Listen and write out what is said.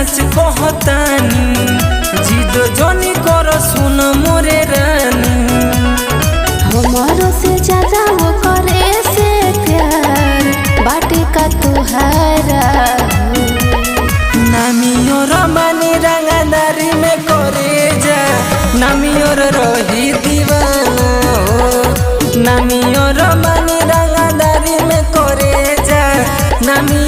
सच कहतानी, जिद जनी कर सुन मोरे रानी। हमारो से ज्यादा वो करे से प्यार बाटे का तुहारा हो। नामियोर मानी रंगदारी में करे जा, नामियोर रही दीवाना हो। नामियोर मानी रंगदारी में करे जा, नामियोर